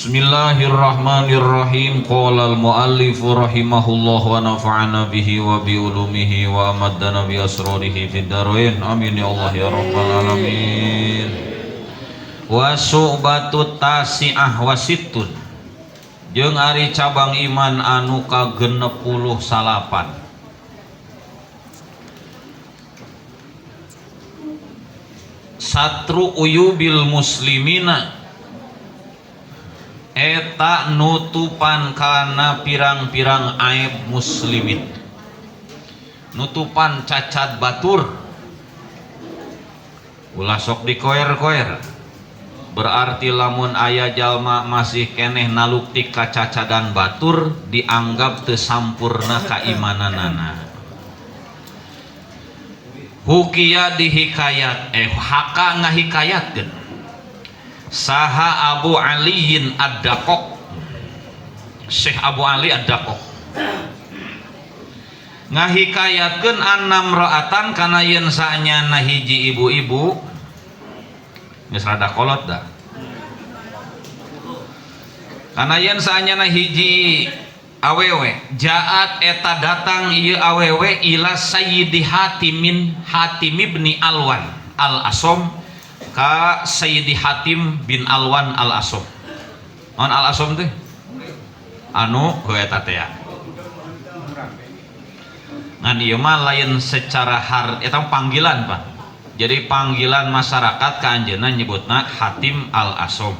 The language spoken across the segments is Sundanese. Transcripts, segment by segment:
Bismillahirrahmanirrahim. Qala al-muallif rahimahullah wa nafa'ana bihi wa bi ulumihi wa amaddana bi asrarihi fid dharain. Amin ya Allah ya rabbal alamin. Wa su'batu tasi'ah wa sittun. Jeung ari cabang iman anu ka-69. Satru uyubil muslimina eta nutupan kana pirang-pirang aib muslimin, nutupan cacat batur, ulah sok dikoer-koer. Berarti lamun aya jalma masih keneh naluktik kacacadan batur dianggap teu sampurna kaimananana. Hukiya dihikayat haka ngahikayatkeun saha Abu Aliyin Ad-Daqaq, Syekh Abu Ali Ad-Daqaq ngahikayatkeun annam ra'atan kana yen saenyana hiji ibu-ibu geus rada kolot dah, kana yen saenyana hiji awewe jaat eta datang ieu awewe ila Sayyidi Hatimin Hatim ibni Alwan Al-Asom ka Sayyidi Hatim bin Alwan Al-Asom. On Al-Asom teh anu heuh eta teh ya. Ngan ieu mah lain secara har eta panggilan Pak. Jadi panggilan masyarakat ka anjeunna nyebutna Hatim Al-Asom.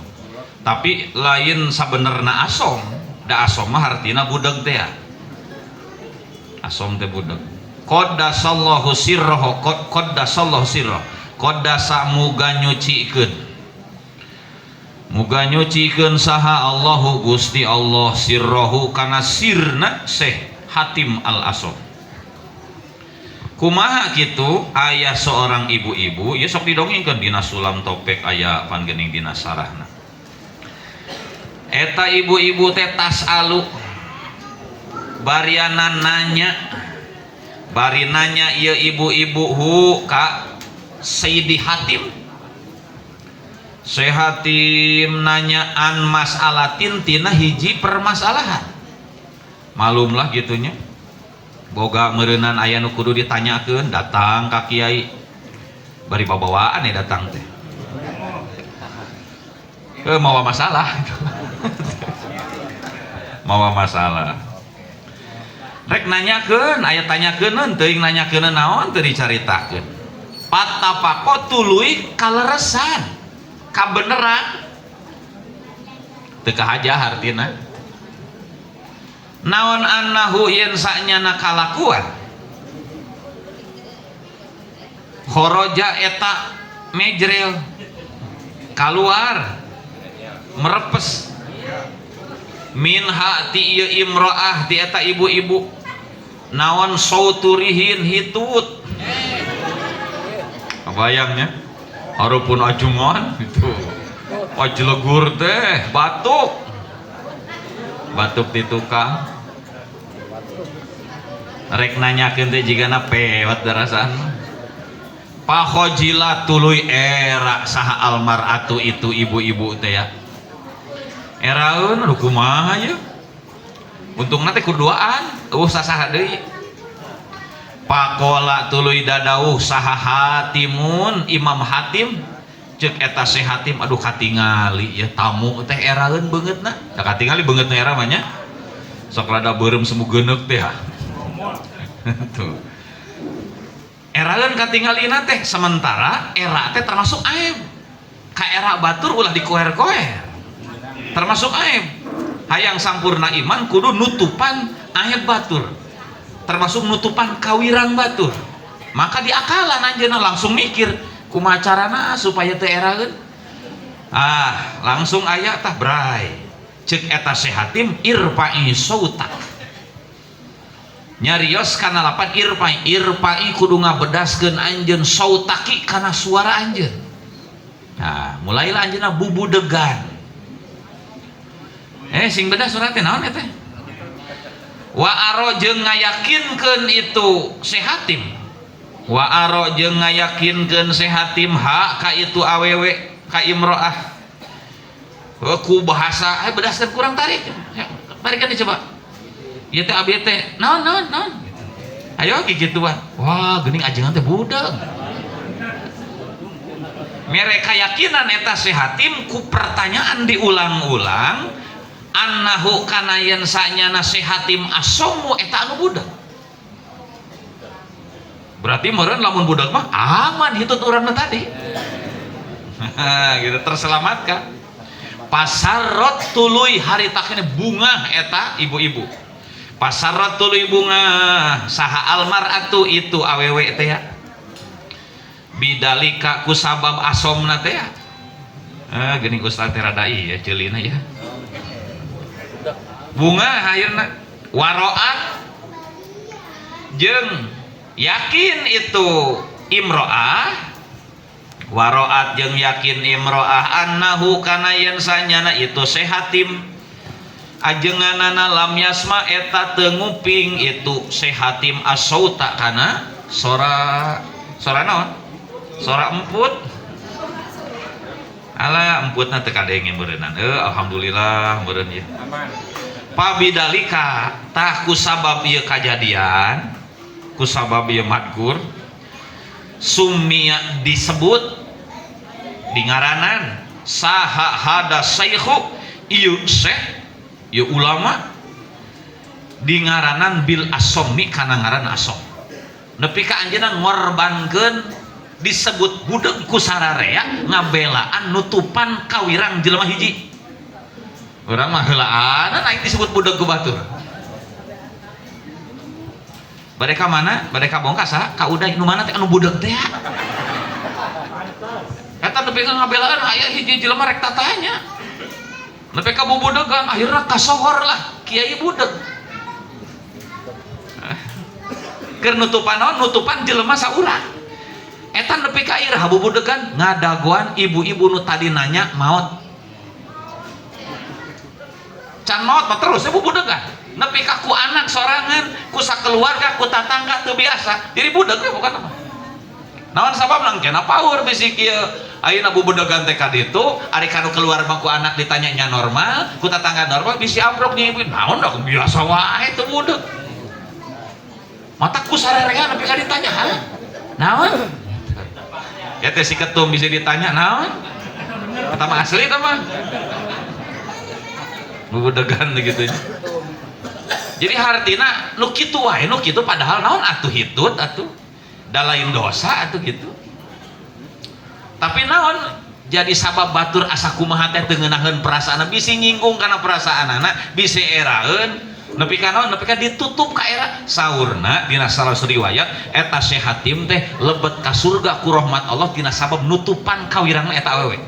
Tapi lain sabenerna asom, da asom mah hartina budeg teh ya. Asom teh budeg. Qaddasallahu sirrahu, qaddasallahu sirrahu. Qaddasa muga nyucikeun. Muga nyucikeun saha Allahu Gusti Allah sirrahu kana sirna Syekh Hatim Al-Asom. Kumaha kitu aya seorang ibu-ibu ieu sok didongengkeun dina sulam topek aya pan geuning dina sarahna. Eta ibu-ibu teh tasalu bariana nanya, bari nanya ieu ibu-ibu hu ka Sayyidi Hatim. Syekh Hatim nanya an mas'alatin tina hiji permasalahan. Malumlah gitunya. Boga meureunan aya nu kudu ditanyakeun datang ka kiai. Bari babawaan ya datang teh. Mawa masalah. Mawa masalah. Rek nanyakeun, aya tanyakeun teuing nanyakeun naon teu dicaritakeun. Patapako tuluy kaleresan, kabeneran. Teu kahaja hartina. Naon annahu yen sanyana kalakuan. Kharaja eta mejrel kaluar merepes minha ti ieu imro'ah ti eta ibu-ibu naon sauturihin hitut. Bayangnya harupun ajungan itu ajlegur teh batuk batuk di tukang rek nanyakeun teh jigana pewat darasan. Pakhojila tuluy era saha almaratu itu ibu-ibu teh ya. Eraeun aduh kumaha ye. Untungna teh kuduaan eueuh sasaha deui. Pakola tuluy dadauh saha Hatimun Imam Hatim ceuk eta Syekh Hatim aduh katingali ya tamu teh eraeun beungeutna. Da katingali beungeutna era mah nya. Sok rada beureum semu geuneuk teh ha. Tuh. Eraeun katingalina teh sementara era teh termasuk aib. Ka era batur ulah dikoer-koer. Termasuk aib. Hayang sampurna iman kudu nutupan aib batur. Termasuk nutupan kawirang batur. Maka diakalan anjeunna langsung mikir kumaha carana supaya teu eraeun. Ah, langsung aya tah bray. Ceuk eta Syekh Hatim irfa'i sautak. Nyarios kana lapan irfa'i, irfa'i kudu ngabedaskeun anjeun sautaki kana suara anjeun. Nah, mulailah anjeunna bubudegan. Sing bedas suara teh naon eta? Wa aro jeung ngayakinkeun itu Syekh Hatim. Wa aro jeung ngayakinkeun Syekh Hatim ha ka itu awewe ka imro'ah. Ku bahasa bedaskeun kurang tarik. Ya, tarikan coba. Ieu teh abdi teh naon naon naon. Ayo kikituan. Wah, geuning ajengan teh budak. Mere kayakinan eta si Hatim ku pertanyaan diulang-ulang annahu kana yen sanyana si Hatim asomu eta anu budak. Berarti meureun lamun budak mah aman hitut urangna tadi. Gitu terselamatkan. Pasarot tuluy harita keneh bunga eta ibu-ibu. Pasarot tuluy bunga saha almaratu itu awewe teh ya. Bidalika kusabab asomna teh ya. Geuning ustaz teh rada ieu ceulina ya. Bunga akhirna waroat jeung yakin itu imro'ah waroat jeung yakin imro'ah annahu kana yen sanyana itu sehatim ajenganana lam yasma eta teu nguping itu sehatim asauta kana sora sora naon sora emput ala emputna teu kadenge meureunnan alhamdulillah meureun ieu pabidalika tah kusabab ieu kajadian kusabab ieu madkur sumia disebut dingaranan saha hada saykhu ieu syekh ieu ulama dingaranan bil asommi kana ngaran asom nepi ka anjeunna ngorbankeun disebut budeg ku sararea ngabelaan nutupan kawirang jelema hiji. Urang mah heulaanan aing disebut budeg ku batur. Bade ka mana? Bade ka bongka saha? Ka Uday nu mana teh anu budeg teh? Eta nepi ka ngabelaan aya hiji jelema rek tatanya. Nepi ka bubudegan akhirna kasohor lah kiai budeg. Keur nutupan naon? Nutupan jelema saurang. Eta nepi ka iraha bubudegan ngadagoan ibu-ibu nu tadi nanya maot. Can maot mah terus ya bubudegan. Nepi ka ku anak sorangan, ku sakeluarga, ku tatangga teu biasa. Jadi budeg we bukan apa. Naon sababna engkena paur bisi kieu. Ayeuna bubudegan teh ka ditu, ari kanu keluar mah ku anak ditanya nya normal, ku tatangga normal bisi amprok nya ibu. Naon dah biasa wae teu budeg. Mata ku sarerea nepi ka ditanya, ha? Naon? Ya teh si ketum bisa ditanya naon? Eta mah asli eta mah. Bubudegan gitu. Jadi hartina nu kitu wae nu kitu padahal naon atuh hitut atuh. Da lain dosa atuh gitu. Tapi naon jadi sabab batur asa kumaha teh teu ngeunaheun perasaanna bisi nyinggung kana perasaanana bisi eraeun nepi ka naon nepi ka ditutup ka era saurna dina salah riwayat eta Syekh Hatim teh lebet ka surga ku rahmat Allah tina sabab nutupan kawirangna eta awewe.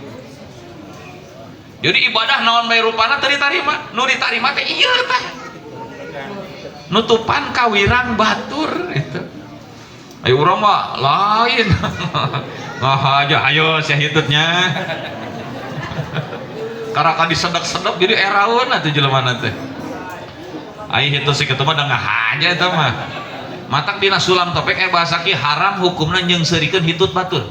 Jadi ibadah naon bae rupana teu ditarima, nu ditarima teh ieu tah. Nutupan kawirang batur itu. Ayo urang mah lain. Ngahaja ayo sia hitutnya. Karaka disedek-sedek jadi eraeun atuh jelema teh. Ai hitut si kitu mah da ngahaja eta mah. Matak dina sulam topek bahasa ki haram hukumna nyeungseurikeun hitut batur.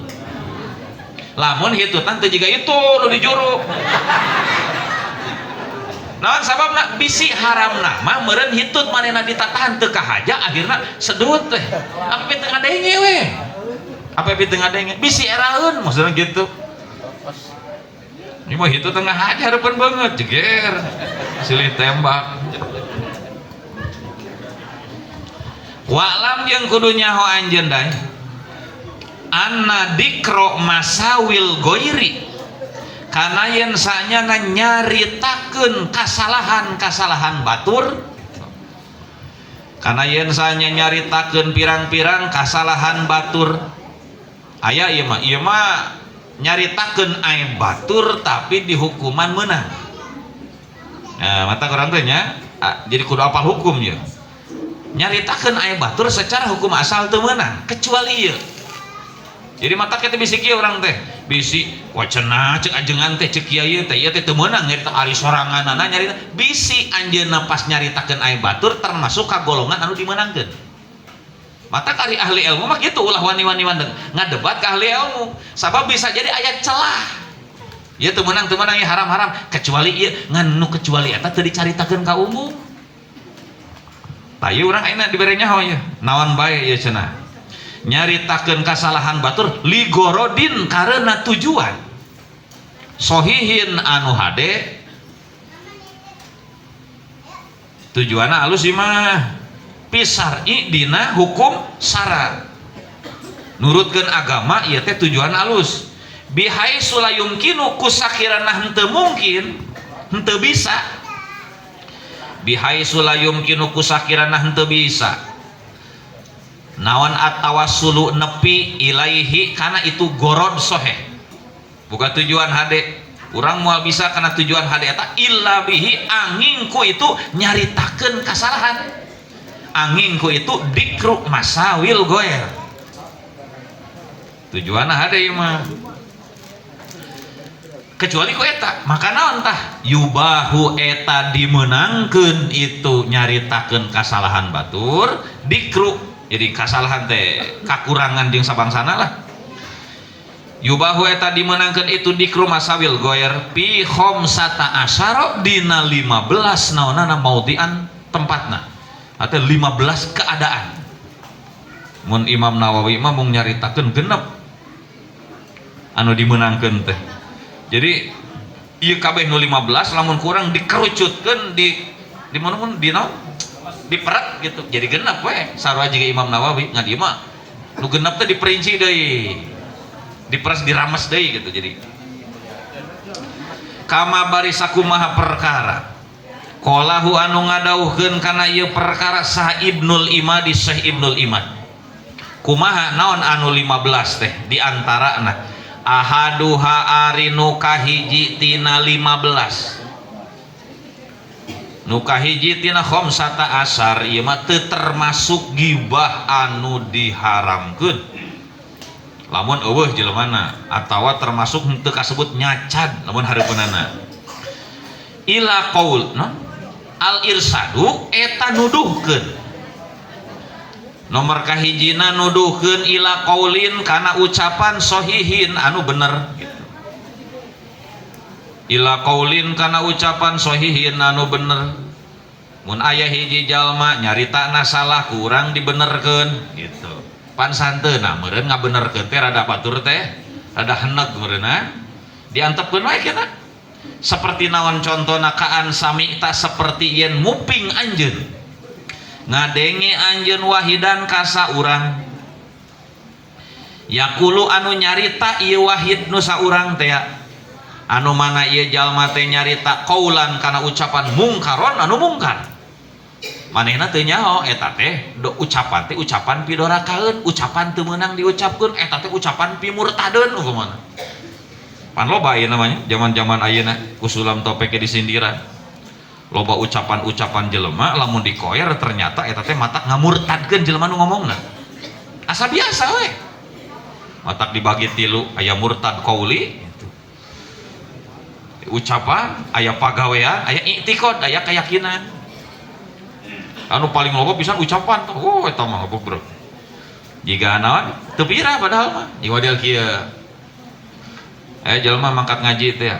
Lamun hitutan teu jiga itu nu dijuru. Naon sababna bisi haramna mah meureun hitut manehna ditatahan teu kahaja akhirna sedut teh. Apa teu ngadenge we. Apa teu ngadenge bisi eraeun maksudna gitu. Ini mah hitut tengah haja hareupeun beungeut jeger. Silih tembak. Wa'lam jeung kudu nyaho anjeun dae. Anna dikro masawil goiri kana yen sanyana nyaritakeun kasalahan-kasalahan batur kana yen sanya nyaritakeun pirang-pirang kasalahan batur aya ieu mah nyaritakeun aib batur tapi dihukuman meunang. Nah mata urang teh nya jadi kudu apal hukum ieu nyaritakeun aib batur secara hukum asal teu meunang kecuali ieu. Jadi mata kita bisi kieu urang teh bisi wacana cek ajengan teh cek kiai teh ieu teh teu meunang nyarita ari soranganana nyarita bisi anjeunna pas nyaritakeun aib batur termasuk ka golongan anu dimeunangkeun. Mata kari ahli ilmu mah kitu ulah wani-wani ngadebat ka ahli ilmu sabab bisa jadi aya celah. Ieu teu meunang ieu haram-haram kecuali ieu ngan nu kecuali eta teu dicaritakeun ka umum. Tah ieu urang ayeuna dibere nyaho ieu. Naon bae ieu cenah. Nyaritakeun kasalahan batur ligorodin karena tujuan. Sohihin anu hade tujuanna alus ieu mah. Pisar'i dina hukum sara. Nurutkeun agama ieu teh tujuan alus. Bihai sulayumkinu kusakirana henteu mungkin, henteu bisa. Bihai sulayumkinu kusakirana henteu bisa. Naon atawassulu nepi ilaihi kana itu gorod soheh. Bukan tujuan hade. Urang moal bisa kana tujuan hade eta illa bihi angin ku itu nyaritakeun kasalahan. Angin ku itu dikru masawil goer. Tujuanna hade ieu mah. Kecuali ku eta, maka naon tah? Yubahu eta dimenangkeun itu nyaritakeun kasalahan batur dikru. Jadi kasalahan teh kakurangan jeung sabangsana lah. Yubahu eta dimenangkeun itu dikru masawil goer pi khamsata asyara dina 15 naonana maudian tempatna. Atau 15 keadaan. Mun Imam Nawawi mah mung nyaritakeun genep anu dimenangkeun teh. Jadi ieu kabeh nu 15 lamun kurang dikerucutkeun di mana mun di naon? Diperet gitu. Jadi genep we sarua jiga Imam Nawawi ngan ieu mah nu genep teh diperinci deui. Diperes dirames deui gitu. Jadi kama bari sakumaha perkara qalahu anu ngadawuhkeun kana ieu perkara saha Ibnul Imad Syekh Ibnul Imad. Kumaha naon anu 15 teh di antarana ahaduha ari nu kahiji tina 15 nu kahiji tina khamsata asar ieu mah teu termasuk gibah anu diharamkeun lamun eueuh jelemana atawa termasuk henteu kasebut nyacad lamun hareupeunana ila qaul no al irsadu eta nuduhkeun nomor kahijina nuduhkeun ila qaulin kana ucapan sohihin anu bener gitu. Ila qaulin kana ucapan sohihin anu bener mun aya hiji jalma nyaritana salah kurang dibenerkeun gitu. Pan santeuna meureun ngabenerkeun teh rada batur teh rada heneg meureunna diantepkeun wae kana. Seperti naon contona kaan sami'ta seperti yen muping anjeun ngadenge anjeun wahidan ka saurang yaqulu anu nyarita ieu wahid nu saurang teh anu mana ieu jalma teh nyarita qaulan kana ucapan mungkaron anu mungkar manehna teu nyaho eta teh do ucapan teh ucapan pidorakaeun ucapan teu meunang diucapkeun eta teh ucapan pimurtadeun kumaha pan loba ieu namanya zaman-zaman ayeuna ku sulam topek disindiran loba ucapan-ucapan jelema lamun dikoer ternyata eta teh matak ngamurtadkeun jelema nu ngomongna asa biasa we matak dibagi tilu aya murtad qauli gitu. Ucapan aya pagawean aya i'tiqad aya keyakinan anu paling loba pisan ucapan tuh oh eta mah bro jiga naon teu pira padahal mah jiga model kieu jelema mangkat ngaji teh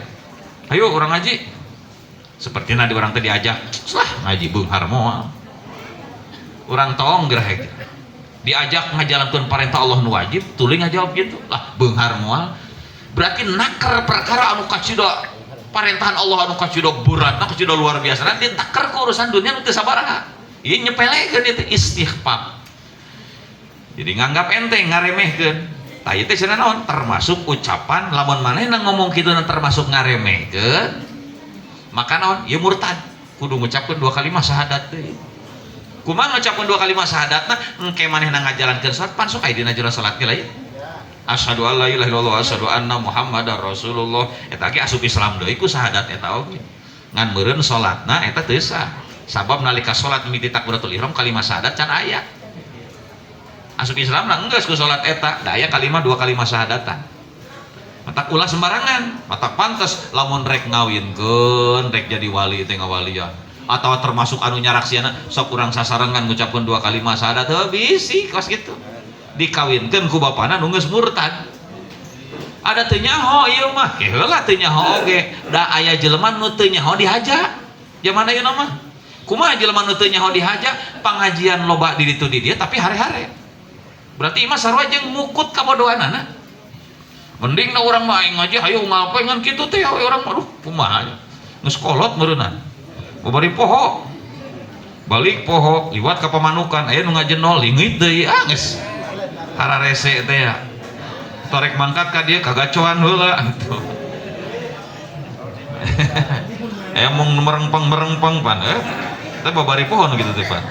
ayo urang ngaji seperti di orang teh diajak lah ngaji beunghar moal urang tong gerah diajak ngajalankeun parentah Allah nu wajib tuluy ngajawab gitu lah beunghar moal berarti naker perkara anu kacida parentahan Allah anu kacida beratna kacida luar biasa nanti taker ke urusan dunia nu teu sabaraha ieu nyepelekeun ieu teh istighfar jadi nganggap enteng ngaremehkeun tah ieu teh cenah naon termasuk ucapan lamun manehna ngomong kitu termasuk ngaremehkeun maka naon ieu murtad kudu ngucapkeun dua kalimat syahadat teh kumaha ngucapkeun dua kalimat syahadatna engke manehna ngajalankeun salat pan sok aya dina jero salat ge lain asyhadu alla ilaha illallah asyhadu anna muhammadar rasulullah eta ge asup Islam deui ku syahadat eta oge ngan meureun salatna eta teu sah sabab nalika salat mimiti takbiratul ihram kalimat syahadat can aya asup Islam lah enggeus ku salat eta da aya kalimat dua kalimat syahadatan matak ulah sembarangan matak pantes lamun rek ngawinkeun rek jadi wali teh ngawalian atau termasuk anu nyaraksiana sok urang sasarengan ngucapkeun dua kalimat syahadat heuh bisi kos kitu dikawinkeun ku bapana nu geus murtad. Ada teu nyaho ieu mah. Ke heula teu nyaho oge. Da aya jelema nu teu nyaho dihaja. Zaman ayeuna mah. Kumaha jelema nu teu nyaho dihaja? Pangajian loba di ditu di dieu tapi hare-hare. Berarti imah sarua jeung mukut kabodohanana. Mending na urang mah aing ngaji hayu ngapain ngan kitu teh we urang aduh kumaha. Geus kolot meureunna. Babari poho. Balik poho liwat ka pamanukan aya nu ngajenol leungit deui ah geus. Hararese teh ya. Torek mangkat ka dieu kagacoan heula gitu. Emang merengpeng-merengpeng pan teh babari poho nu kitu teh pan.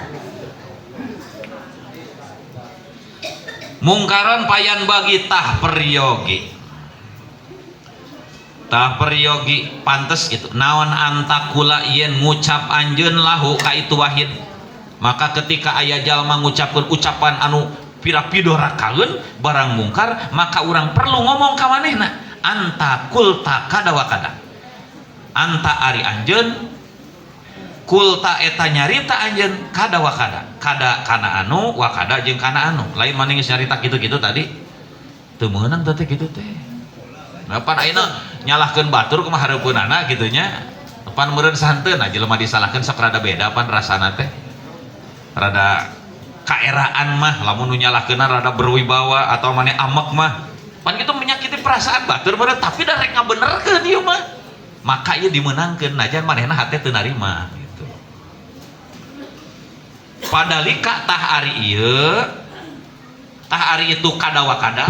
Mungkaran payan bagi tah peryogi. Tah peryogi pantes gitu. Naon antakula yen ngucap anjeun lahu ka itu wahid. Maka ketika aya jalma ngucapkeun ucapan anu pira-pidorakaeun barang mungkar, maka urang perlu ngomong ka manehna anta kulta kada wa kada. Anta ari anjeun kulta eta nyarita anjeun kada wa kada. Kada kana anu wa kada jeung kana anu. Lain maneh geus nyarita kitu-kitu tadi. Teu meunang teh kitu teh. Nah pan ayeuna nyalahkeun batur kumaha hareupeunana kitu nya. Pan meureun santeun jelema disalahkeun sok rada beda pan rasana teh. Rada kaeraan mah lamun nu nyalahkeunna rada berwibawa atau maneh amek mah. Pan kitu menyakiti perasaan batur meureun tapi da rek ngabenerkeun ieu mah. Maka ieu dimeunangkeun najan manehna hate teu narima gitu. Padalika tah ari ieu tah ari itu kada wa kada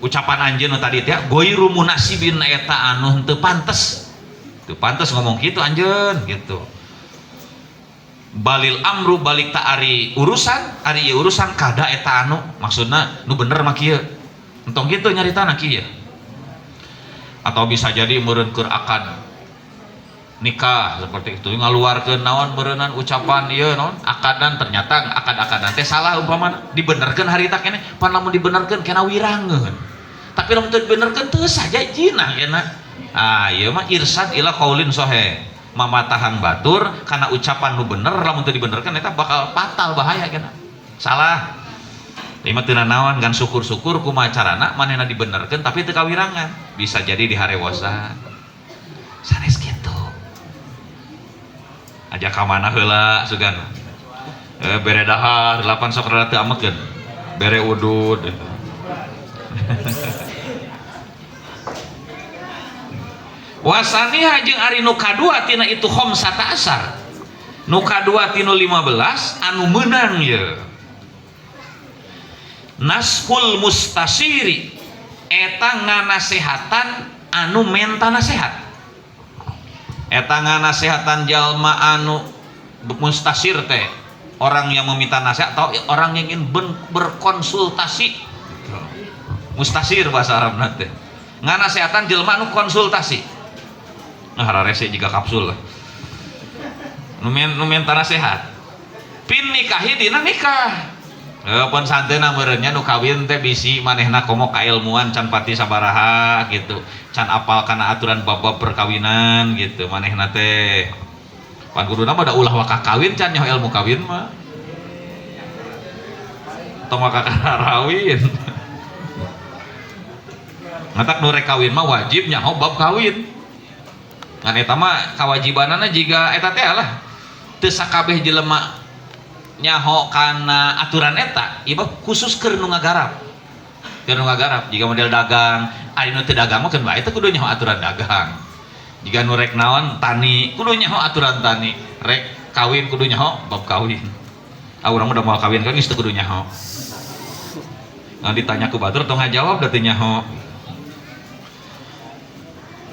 ucapan anjeun nu tadi teh goiru munasibin eta anu henteu pantes. Teu pantes ngomong kitu anjeun gitu. Balil amru balik ta ari urusan, ari ieu urusan kada eta anu maksudna nu bener mah kieu. Entong kitu nyaritana kieu. Atau bisa jadi meureun keur akad nikah seperti itu ngaluarkeun naon meureunnan ucapan ieu naon akadan ternyata akad-akadan teh salah umpamana dibenerkeun harita keneh pan lamun dibenerkeun kena wirangeun. Tapi lamun teu dibenerkeun teu saja jinah kena. Ah ieu mah irsad ila qaulin sahih. Mamatahan batur karena ucapan nu bener lamun teu dibenerkeun eta bakal fatal bahaya kena. Salah. Ieu mah teu nanaon gan syukur-syukur kumaha carana manehna dibenerkeun tapi teu kawirangan. Bisa jadi diharewosan. Sanes kitu. Aja ka mana heula sugan. Bere dahar 8 sok rada teu amekeun. Bere udud. Wasaniha jeung ari nu kadua tina itu khamsata asar. Nu kadua tinu 15 anu meunang ye. Nashul mustasiri eta nganasehatan anu menta nasehat. Eta nganasehatan jalma anu mustasir teh, orang yang meminta nasihat atau orang yang ingin berkonsultasi. Mustasir bahasa Arabna teh. Nganasehatan jelma anu konsultasi. Nah, hararese jiga kapsul lah. Nu menta nasihat. Pin nikahi dina nikah. Pun santeuna meureun nya nu kawin teh bisi manehna komo kailmuan can pati sabaraha gitu. Can apal kana aturan bab-bab perkawinan gitu manehna teh. Pan kuduna mah da ulah waka kawin can nyaho ilmu kawin mah. Tong waka karawin. Ngatak nu rek kawin mah wajib nyaho bab kawin. Ngan eta mah kawajibanana jiga eta teh lah. Teu sakabeh jelema nyaho kana aturan eta, ieu mah khusus keur nu ngagarap. Keur nu ngagarap jiga model dagang, ari nu teu dagang mah keun bae teh kudu nyaho aturan dagang. Jiga nu rek naon tani, kudu nyaho aturan tani. Rek kawin kudu nyaho bab kawin. Ah urang mah da moal kawin kan geus teu kudu nyaho. Nah ditanya ku batur tong ngajawab da teu nyaho.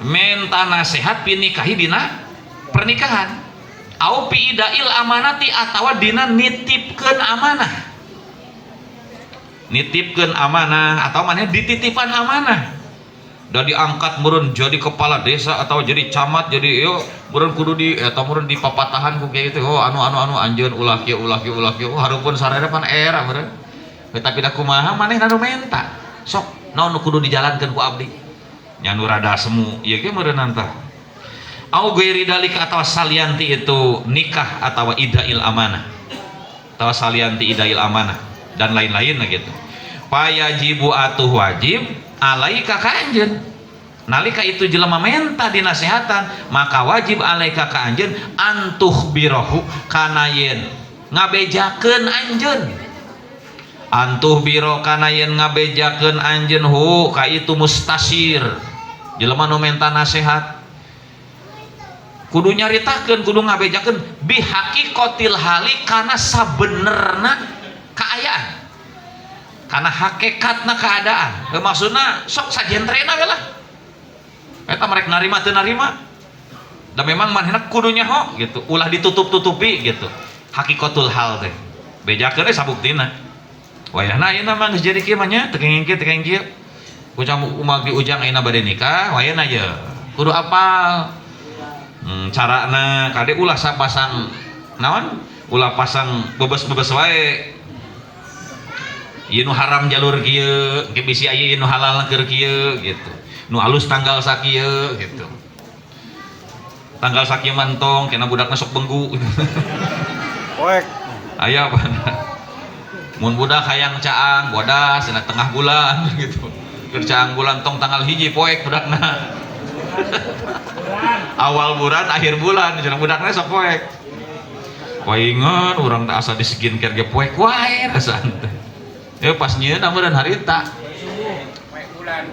Menta nasihat pinikahi dina pernikahan. Au pi idail amanati atawa dina nitipkeun amanah. Nitipkeun amanah atau maneh dititipan amanah. Da diangkat meureun jadi kepala desa atau jadi camat jadi yo meureun kudu di eta meureun dipapatahan ku kieu teh oh anu anu anu anjeun ulah kieu ulah kieu ulah kieu oh hareupeun sarere pan era meureun. Tapi da kumaha manehna nu menta. Sok naon nu kudu dijalankeun ku abdi. Nya nu rada semu ieu ge meureunnan tah. Au ghairi dalika atawa salianti itu nikah atawa idail amanah. Atawa salianti idail amanah dan lain-lain gitu. Payajibu atuh wajib Alaika ka anjeun. Nalika itu jelema menta dinasehatan, maka wajib alaika ka anjeun antukhbirahu kana yen ngabejakeun anjeun. Antuh biro kana yen ngabejakeun anjeun hu ka itu mustasir. Jelema nu menta nasehat kudu nyaritakeun, kudu ngabejakeun bi haqiqatil hali kana sabenerna kaayaan, kana hakikatna keadaan. Maksudna sok sajentrena we lah eta merek narima teu narima da memang manehna kudu nyaho gitu, ulah ditutup-tutupi gitu. Hakikatul hal teh bejakeun we sabuktina. Wayahna ayeuna mah geus jadi kieu mah nya, teu kenging kieu, teu kenging kieu. Ujang umag di ujang ayeuna bade nikah, wayahna ye kudu apal carana kade ulah sapasang naon, ulah pasang bebes-bebes wae. Ieu nu haram jalur kieu, engke bisi aya ieu nu halal keur kieu gitu. Nu alus tanggal sakieu gitu. Tanggal sakieu mah entong, kena budakna sok benggu. Poek. Aya apa? Mun budak hayang caang, bodas dina tengah bulan gitu. Keur caang bulan tong tanggal 1 poek budakna. Awal bulan, akhir bulan, cenah budakna sok poek. Paingan urang teh asa di skincare ge poek wae rasaan teh. Ya pas nyieun meureun harita.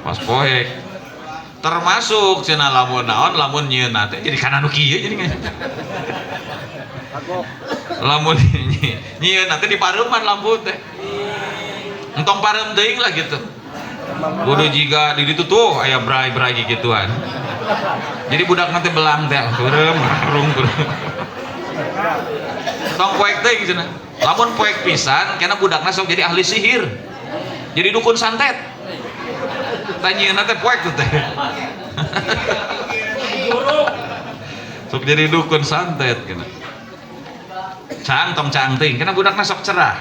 Pas poek. Termasuk cenah lamun naon, lamun nyieun teh jadi kana nu kieu jadi nggak. Lamun nyieun teh dipareuman lampu teh. Entong pareum teuing lah gitu. Kudu jiga di ditu tuh aya brai-brai gituan. Jadi budak nanti belang teh, peureum, rung peureum. Tong poek teuing cenah. Lamun poek pisan, kena budakna sok jadi ahli sihir. Jadi dukun santet. Tah nyieunna teh poek tuh teh. Sok jadi dukun santet kena. Caang tong caang teuing, kena budakna sok cerah.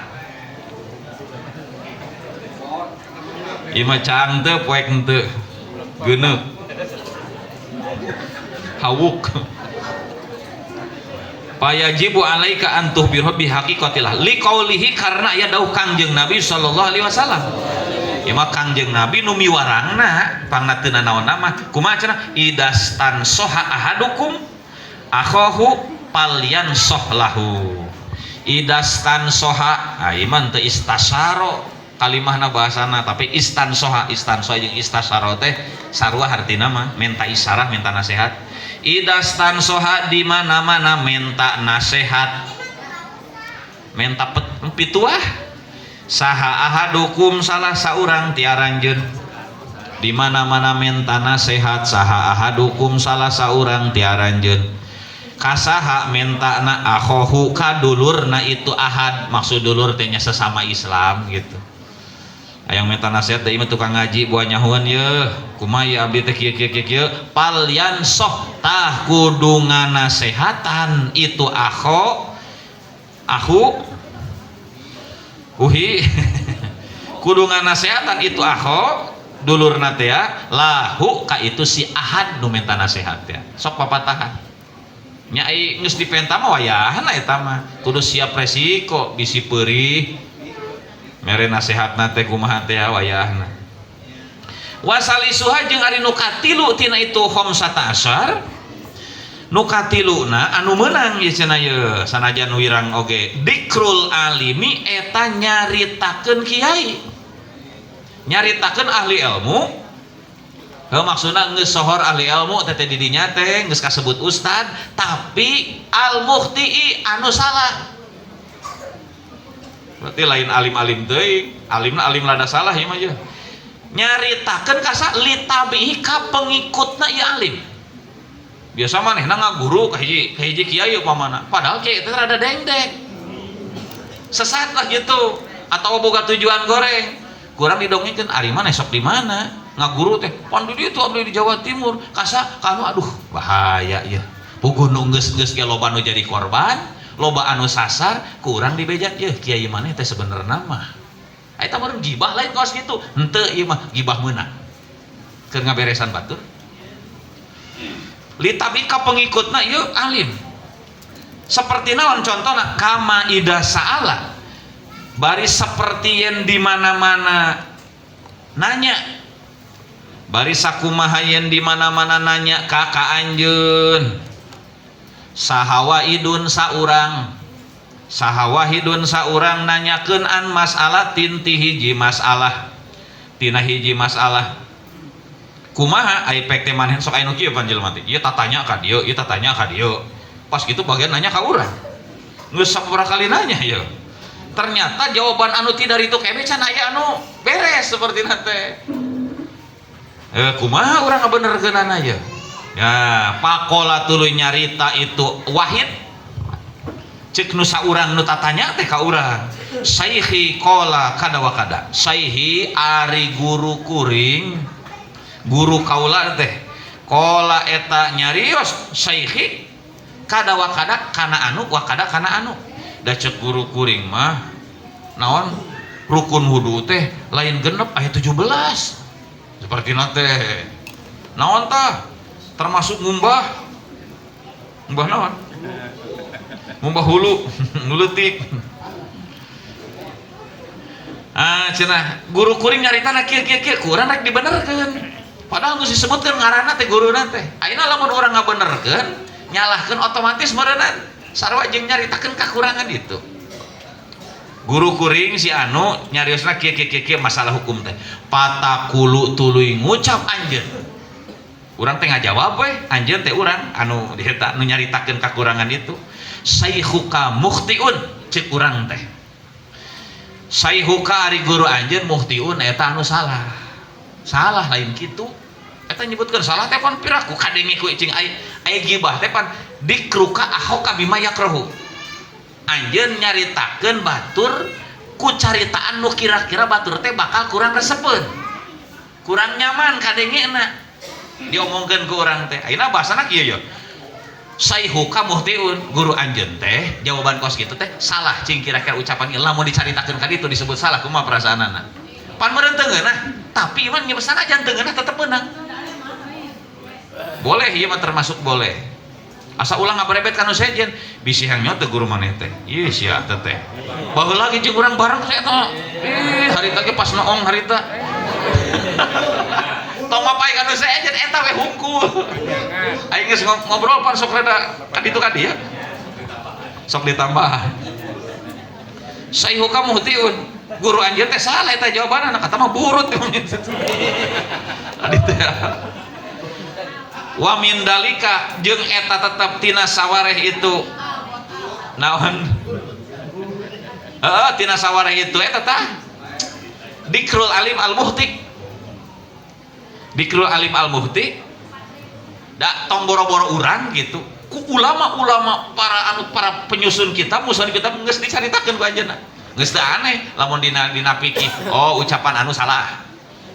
Ieu mah caang teu poek henteu. Geuneuk. Hawuk. Fayajibu alaika an tuhbirhu bi haqiqatillah liqaulihi karena aya dawuh Kangjeng Nabi sallallahu alaihi wasallam. Ieu mah Kangjeng Nabi nu miwarangna pangna teu nanaon mah kumaha cenah idastansoha ahadukum akhahu falyansoh lahu. Idastansoha, ah ieu mah teu istasaro kalimahna bahasana tapi istansoha, istansoha jeung istasaro teh sarua hartina mah menta isarah, menta nasihat. Idastansoha di mana-mana menta nasihat, menta pituah saha ahadukum salah saurang ti aranjeun. Di mana-mana menta nasihat saha ahadukum salah saurang ti aranjeun. Kasaha mentana akhohu ka dulurna itu ahad, maksud dulur teh nya sesama Islam gitu. Hayang minta nasihat deui mah tukang ngaji buah nyahuan ye, kumaha ye abdi teh kieu kieu kieu kieu, falyansoh tah kudu nganasehatan itu akho ahu uhi kudu nganasehatan itu akho dulurna teh lahu ka itu si ahad nu minta nasihat teh sok papatahan nya ai geus dipenta mah wayahna eta mah kudu siap resiko bisi peurih mere nasihatna teh kumaha teh wayahna. Wasalisuha jeung ari nu katilu tina itu khamsata asyar nu katiluna anu meunang ieu cenah ye sanajan wirang oge dikrul alimi eta nyaritakeun kiai, nyaritakeun ahli ilmu. Heuh maksudna geus sohor ahli ilmu teh teh di dinya teh geus kasebut ustad tapi al mukhtii anu salah. Berarti lain alim-alim teuing, alimna alim lada salah ieu mah ye. Nyaritakeun kasa litabihi ka pengikutna ieu alim. Biasa manehna ngaguru ka hiji kiai upamana, padahal kiai teh rada dengdek. Sesat lah gitu atau boga tujuan goreng. Kurang didongengkeun ari maneh sok di mana? Ngaguru teh pan di ditu abdi di Jawa Timur, kasa kanu aduh bahaya ieu. Puguh nu geus-geus ge loba nu jadi korban, loba anu sasar, kurang dibejak yeuh kiai maneh teh sebenarna mah. Eta meureun gibah lain kaos kitu. Henteu ieu mah gibah meunang. Keur ngaberesan batur. Litabi ka pengikutna ieu alim. Seperti naon contona kama ida saala. Bari seperti yang di mana-mana nanya. Bari sakumaha yen di mana-mana nanya ka ka anjeun saha waidun saurang saha wahidun saurang nanyakeun an mas'alatin ti hiji masalah tina hiji masalah kumaha ai pek teh maneh sok aya nu kieu pan jelema teh ieu tatanya ka dieu ieu tatanya ka dieu pas kitu bagian nanya ka urang geus sabaraha kali nanya ieu ternyata jawaban anu ti dari itu kebe can aya anu beres seperti teh kumaha urang ngabenerkeunana ieu ya pakola tuluy nyarita itu wahid cek nu saurang nu tatanya teh ka urang saikhi qala kada wa kada saihi ari guru kuring guru kaula teh qala eta nyarios saikhi kada wa kada kana anu wa kada kana anu da cek guru kuring mah naon rukun wudu teh lain genep aya 17 seperti teh naon tah termasuk ngumbah ngumbah naon ngumbah hulu nguleutik ah cenah guru kuring nyaritana kieu kieu kieu kurang rek dibenerkeun padahal geus disebutkeun ngaranna teh guruna teh ayeuna lamun urang ngabenerkeun nyalahkeun otomatis meureunna sarua jeung nyaritakeun kakurangan itu. Guru kuring si anu nyariosna kieu kieu kieu masalah hukum teh patakulu tuluy ngucap anjeun urang teh ngajawab we anjeun teh urang anu eta nu nyaritakeun kakurangan itu saikhuka mukhtiun cek urang teh saihuka ari guru anjeun mukhtiun eta anu salah salah lain kitu eta nyebutkeun salah teh pan piraku kadenge ku cing aya gibah teh pan dikruka ahoka bima yakrohu anjeun nyaritakeun batur ku caritaan nu kira-kira batur teh bakal kurang resepeun kurang nyaman kadengena diomongkeun ku urang teh ayeuna bahasana kieu ye saihuka muhtiun guru anjeun teh jawaban kos kitu teh salah cing kira-kira ucapan ieu lamun dicaritakeun ka ditu disebut salah kumaha perasaanana pan meureun teu ngeunah tapi ieu mah sanajan teu ngeunah tetep meunang boleh ieu mah termasuk boleh asa ulang ngabarebet kanu sejen bisi hayang nyote guru maneh teh ieu sia teh teh baheula ge jeung urang bareng teh eta ih harita ge pas noong harita tong mapai kanu sejen eta we hungkul aing geus ngobrol pan sok rada ka ditu ka dieu sok ditambah saihuka muhtiun guru anjeun teh salah eta jawabanna kata mah burut adi teh wa min dalika jeung eta tetep tina sawareh itu naon heeh tina sawareh itu eta tah dikrul alim al muhti dikrul alim al muhti da tong boro-boro urang gitu ku ulama-ulama para anu para penyusun kitab musun kitab geus dicaritakeun ku anjeunna geus teu aneh lamun dina pikir oh ucapan anu salah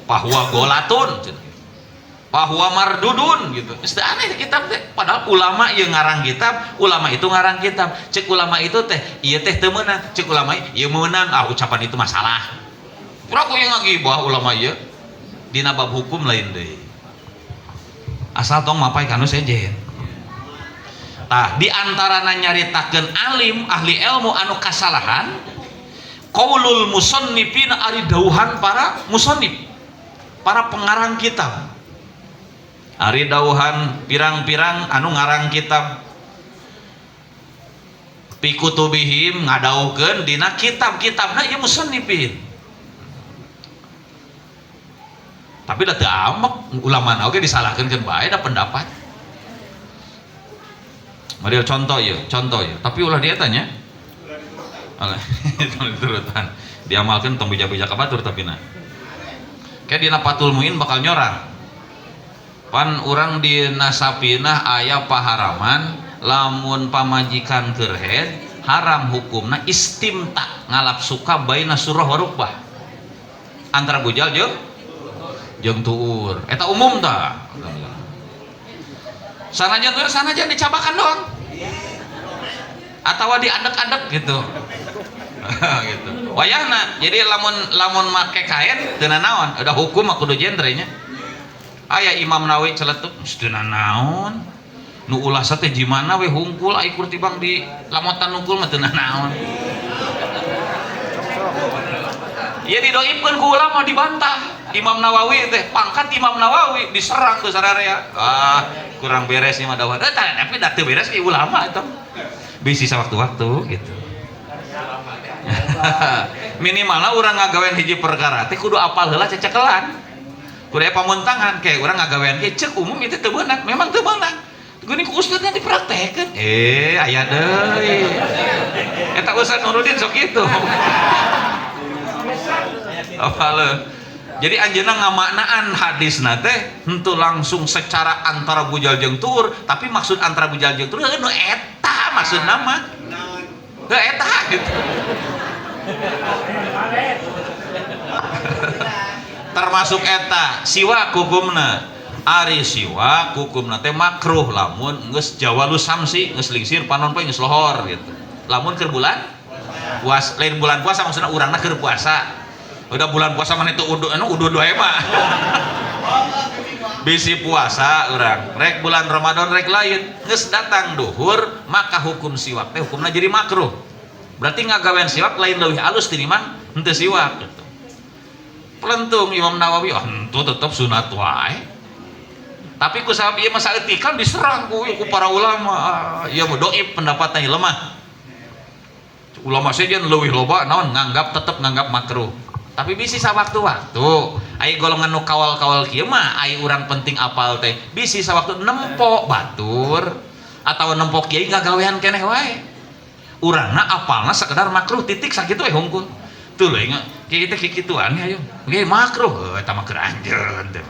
bahwa golatun bahwa mardudun gitu. Geus teu aneh kitab teh padahal ulama ieu ngarang kitab, ulama itu ngarang kitab. Cek ulama itu teh ieu teh teu meunang, cek ulama ieu meunang, ah ucapan itu masalah. Urang ku ieu ngagibah ulama ieu dina bab hukum lain deui. Asal tong mapai kanu sejen. Tah di antarana nyaritakeun alim ahli ilmu anu kasalahan qaulul musannifin ari dauhan para musannif, para pengarang kitab. Ari dauhan pirang-pirang anu ngarang kitab pikutubihim ngadaukeun dina kitab-kitabna ieu musannifin. Tapi da teu amek ulama na oge disalahkeun keun bae da pendapat. Model contoh ieu, contoh ieu. Tapi ulah dieta nya. Ulah diturutan. Diamalkeun tong bija-bija ka batur tapi na. Kayak dina Fathul Muin bakal nyorang. Pan urang dina sapinah aya paharaman lamun pamajikan keur haid haram hukumna istimta ngalap suka baina surah wa rukbah antara bujal jeung tuur eta umum tah sanajan tuur sanajan dicabakan doang atawa diadek-adek gitu gitu wayahna jadi lamun make kain teu nanaon udah hukum mah kudu genre nya. Aya Imam Nawawi celetuk teu nanaon nu ulah teh jimana we hungkul ai kur tibang di lamotan nungkul mah teu nanaon. Ya didoibkeun ku ulama dibantah. Imam Nawawi teh pangkat Imam Nawawi diserang ke sararea. Ah, kurang beres nih mah dawuh. Eh, tapi da teu beres ki ulama eta. Bisi sawaktu-waktu gitu. Minimalna urang ngagawean hiji perkara teh kudu apal heula cecekelan. Kudu aya pamuntangan kayak urang ngagawean ge ceuk umum itu teu beunang, memang teu beunang. Geuning ku ustadna dipraktekeun. Eh, aya deui. Eta Ustad Nurudin sok kitu. Apal. Jadi anjeunna ngamaknaan hadisna teh henteu langsung secara antara bujal jeung tuur, tapi maksud antara bujal jeung tuur nu eta maksudna mah. Heuh eta gitu. Termasuk eta siwak hukumna. Ari siwak hukumna teh makruh lamun geus jawalus samsi, geus lingsir panon poe geus lohor gitu. Lamun keur bulan puasa, lain bulan puasa maksudna urangna keur puasa. Udah bulan puasa mah itu udu anu udu doe mah. Bisi puasa urang, rek bulan Ramadan rek lain, geus datang duhur maka hukum siwak teh hukumna jadi makruh. Berarti ngagawean siwak lain leuwih alus tinimbang henteu siwak gitu. Pelentung Imam Nawawi, oh henteu tetep sunat wae. Tapi ku sabab ieu mah saeutikan diserang ku para ulama. Ieu mah doib pendapatna lemah. Ulama sejen leuwih loba naon nganggap tetep nganggap makruh. Tapi bisi sawaktu-waktu ai golongan nu kawal-kawal kieu mah ai urang penting apal teh bisi sawaktu nempo batur atau nempo kiai ngagawean keneh wae. Urangna apalna sekedar makruh titik sakitu we hungkul. Tuh lho ingat kieu teh kikituan ayo. Ge makruh heuh eta mah keur anjeun teh.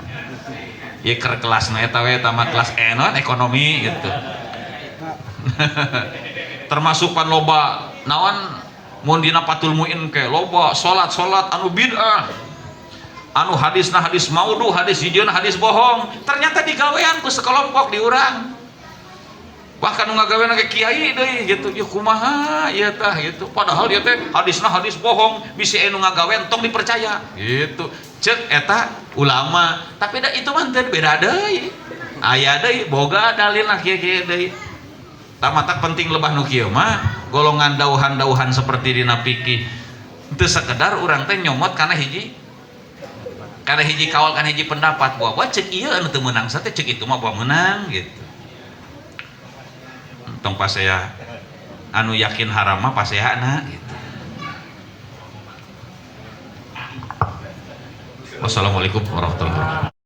Ieu keur kelasna eta we eta mah kelas E naon ekonomi gitu. Termasuk pan loba naon mun dina Fathul Muin ke loba salat-salat anu bid'ah. Anu hadisna hadis maudhu, hadis hijieuna hadis bohong. Ternyata digawean ku sekelompok di urang. Bahkan nu ngagawean ke kiai deui gitu. Ya kumaha ieu tah gitu. Padahal dia teh hadisna hadis bohong, bisi anu ngagawean tong dipercaya gitu. Ceuk eta ulama, tapi da itu mah teu beda deui. Aya deui boga dalilna kieu-kieu deui. Tamatak penting lebah nu kieu mah golongan dauhan-dauhan seperti dina fikih. Teu sekedar urang teh nyomot kana hiji kawal kana hiji pendapat bahwa ceuk ieu anu teu meunang teh ceuk itu mah bahwa meunang gitu. Tong pasea anu yakin haram mah paseana gitu. Wassalamualaikum warahmatullahi wabarakatuh.